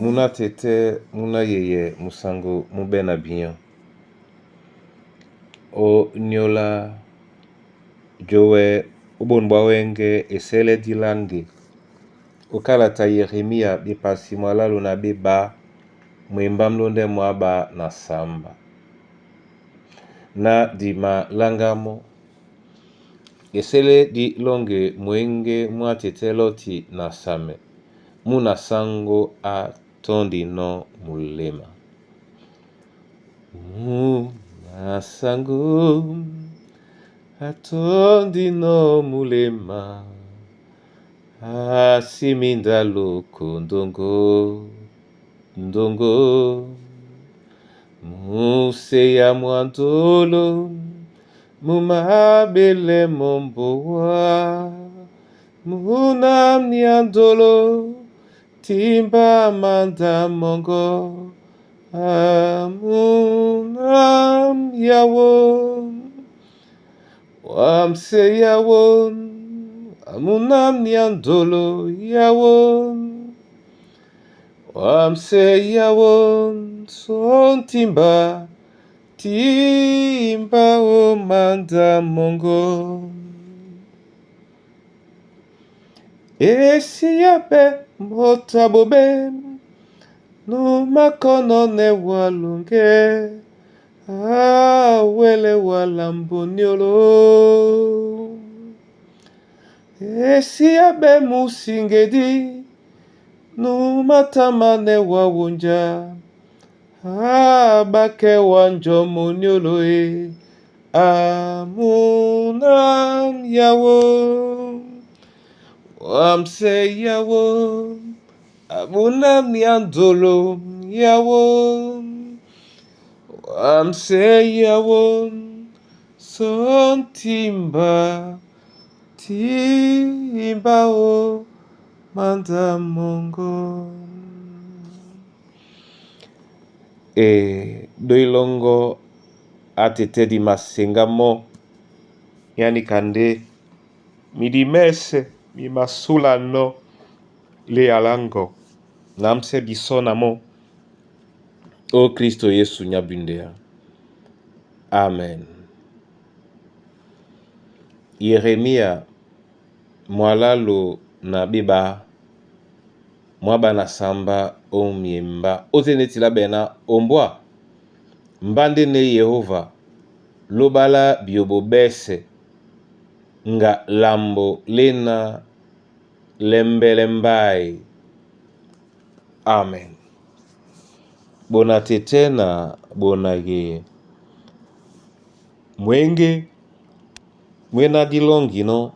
Muna tete muna yeye musango mubena binyo. O nyola jowe obonu bwa wenge esele dilange okalata Yeremia bepasi mwalalu na beba mwemba mlonde mwaba na samba. Na dima langamo esele di longe mwenge mwa tete loti na same muna sango a tondino mulema. Muna sango atondino mulema asiminda loko ndongo ndongo museya mwandolo mumabele mombowa muna myandolo timba manda mongo amuna yawo wamse yawo amuna myandolo yawo wamse yawo sontimba timba o manda mongo esiyabe motabobe numakono ne walunge awele walamboniolo esiyabe musingedi numatama ne wawunja abake wanjomoniolo e amuna yawo wamse yawo amuna myandolo yawo wamse yawo sontimba timba o manda mongo. E doilongo atete di masenga mo yani kande midimese mi masula no le alango namse bisona mo o Kristo Yesu nyabundea. Amen. Yeremia mwalalu na beba mwaba na samba omiemba otenetila bena ombwa mbande ne Yehova lobala biobo bese nga lambo lena lembelembai. Amen. Bona tete na bona ye mwenge mwena dilongino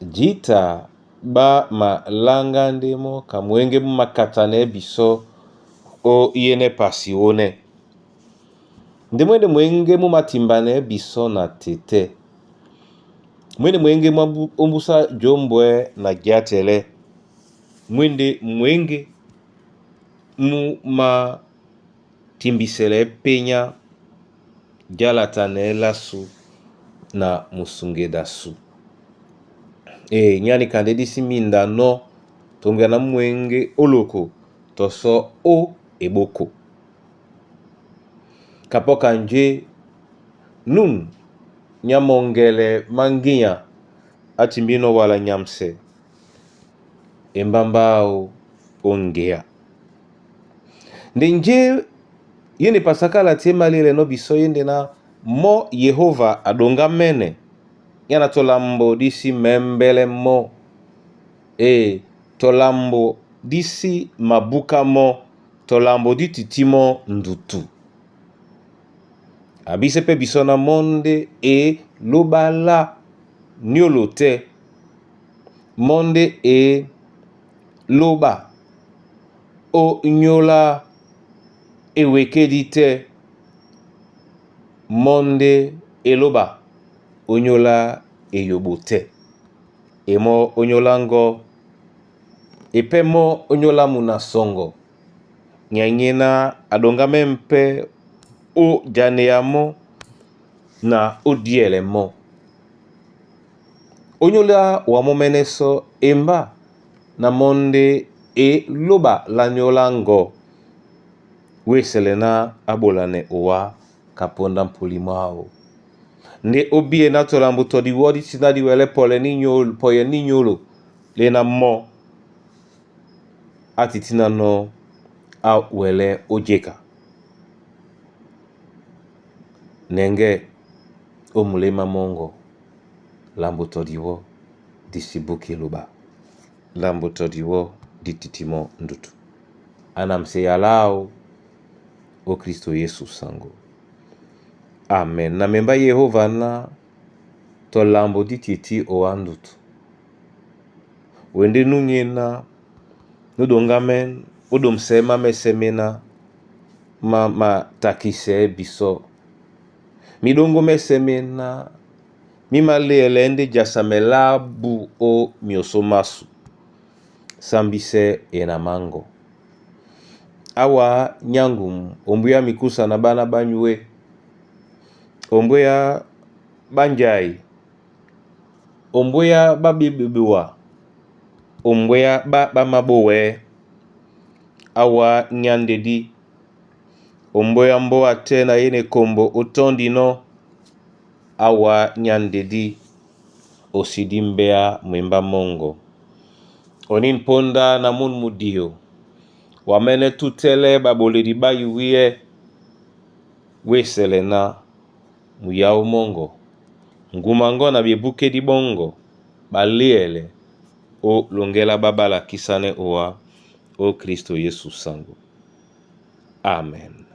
jita ba malanga ndemo ka mwenge makatane biso o yene pasi one. Nde mwende mwenge mu matimbane biso na tete. Mwende mwenge mwa ombusa jombwe na giatele. Mwende mwenge mu matimbisele penya jalatane lasu na musungedasu. E nyani kande disi minda no tonga na mwenge oloko toso o eboko. Kapoka nje nun nyamongele manginya atimbino wala nyamse embambao ongea. Nde nje yene pasakala tie malele no biso yende na mo Yehova adonga mene yana tolambo disi membele mo e tolambo disi mabuka mo tolambo di titimo ndutu. Abise pe biso na monde e lobala niolo te monde e loba o nyola ewekedi te monde eloba onyola eyobo te emo onyola ngo epe mo onyola muna songo nyanyena adonga mempe o jane mo na odiele mo onyola wa momeneso emba na monde e lóba lá nyólo lá ngɔ wesele na abolane owa kaponda mpuli mwao. Nde obiye na tolambo tɔ diwɔ di tina diwɛlɛ pɔlɛ ni nyolo pɔyɛ ni nyolo lena mɔ atitina no awɛlɛ ojeka. Nenge omulema mongo lambo tɔ diwɔ disibuki luba lambo tɔ diwɔ dititimo ndutu. Anamse yalao o Kristo Yesu sango. Amen. Na memba Yehova na tolambo dititi owa ndutu. Wende nunyena nudongamen odomsema mesemena ma ma takise biso. Midongo mesemena mimaleele nde jasamelabu o mioso masu. Sambise ena mango. Awa nyangum ombuya mikusa na bana banyue. Ombuya banjai. Ombuya babibiwa. Ombuya ba bamabowe. Awa nyandedi. Ombuya mboa te na yene kombo otondino. Awa nyandedi. Osidi mbea mwemba mongo. Onin ponda na mun mudio. Wamene tutele baboledi bayuwie. Wesele na muyao mongo. Ngumango na biebukedi bongo. Baliele o longela babala kisane owa o Kristo Yesu sango. Amen.